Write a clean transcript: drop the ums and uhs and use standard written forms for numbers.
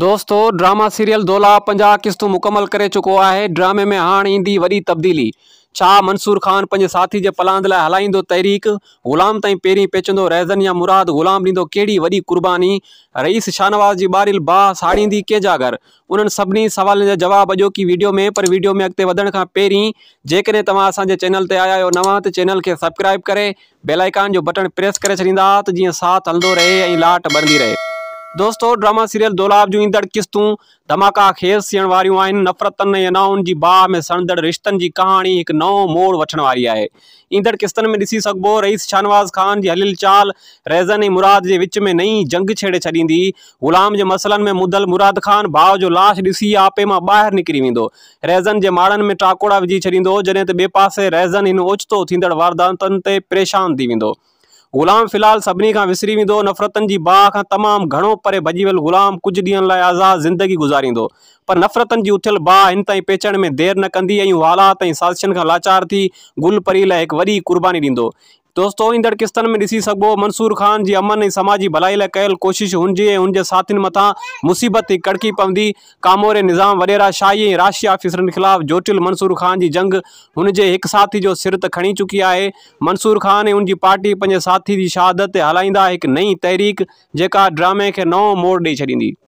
دوستو drama serial دولاب 50 قسطون مڪمل ڪري چڪو آهي ڊرامي ۾ هاڻ ايندي وڏي تبديلي ڇا منصور خان پنهنجي ساٿي جي پلاند لاء هلائيندو تحريڪ غلام تائين پهرين پهچندو رهزن يا مراد غلام ڏيندو ڪهڙي وڏي قرباني رئيس شاهنواز جي ٻاريل باهه ساڙيندي ڪنهن جا گهر انهن سڀني سوالن جا جواب اڄوڪي ويڊيو ۾ پر ويڊيو ۾ اڳتي وڌڻ کان پهرين جيڪڏهن توهان اسان جي چينل تي آيا آهيو نوان ته چينل کي سبڪرائب ڪري بيل آئيڪان جو بٽڻ پريس ڪري ڇڏيندا ته جيئن ساٿ هلندو رهي ۽ لاٽ ٻرندي رهي. دوستو ڊراما سيريل دولاب جون ايندڙ قسطون ڌماڪا خيز ٿيڻ واريون آهن، نفرتن ۽ انائن جي باهه ۾ سڙندڙ رشتن جي ڪهاڻي هڪ نئون موڙ وٺڻ واري آهي. ايندڙ قسطن ۾ ڏسي سگهبو رئيس شاهنواز خان جي هليل چال رهزن ۽ مراد جي وچ ۾ نئين جنگ ڇيڙي ڇڏيندي. غلام جي مسئلن ۾ مڌل مراد خان ڀاء جو لاش ڏسي آپي مان ٻاهر نڪري ويندو. رهزن جي ماڙن ۾ ٽاڪوڙا وجهي ڇڏيندو هو، جڏهن ته ٻئي پاسي رهزن هن اوچتو ٿيندڙ وارداتن تي پريشان ٿي ويندو. غلام في الحال سڀني کان وسري ويندو. نفرتن جي باهه کان تمام گهڻو پري ڀڄي ويل غلام ڪجهه ڏينهن لاء آزاد زندگي گذاريندو، پر نفرتن جي اٿيل باهه هن تائين پهچڻ ۾ دير نه ڪندي ۽ هو حالات ۽ سازشن کان لاچار ٿي گل پري لاء هڪ وڏي قرباني ڏيندو. دوستو ايندڙ قسطن ۾ ڏسي سگهبو منصور خان جي امن ۽ سماجي ڀلائي لاء ڪيل ڪوشش هن جي ۽ هن جي ساٿين مٿان مصيبت ٿي ڪڙڪي پوندي. ڪاموري نظام وڏيرا شاهي ۽ راشي آفيسرن خلاف جوٽيل منصور خان جي جنگ هن جي هڪ ساٿي جو سر ته کڻي چڪي آهي. منصور خان ۽ ان جي پارٽي پنهنجي ساٿي جي شهادت تي هلائيندا هڪ نئين تحريڪ جيڪا ڊرامي کي نئون موڙ ڏئي ڇڏيندي.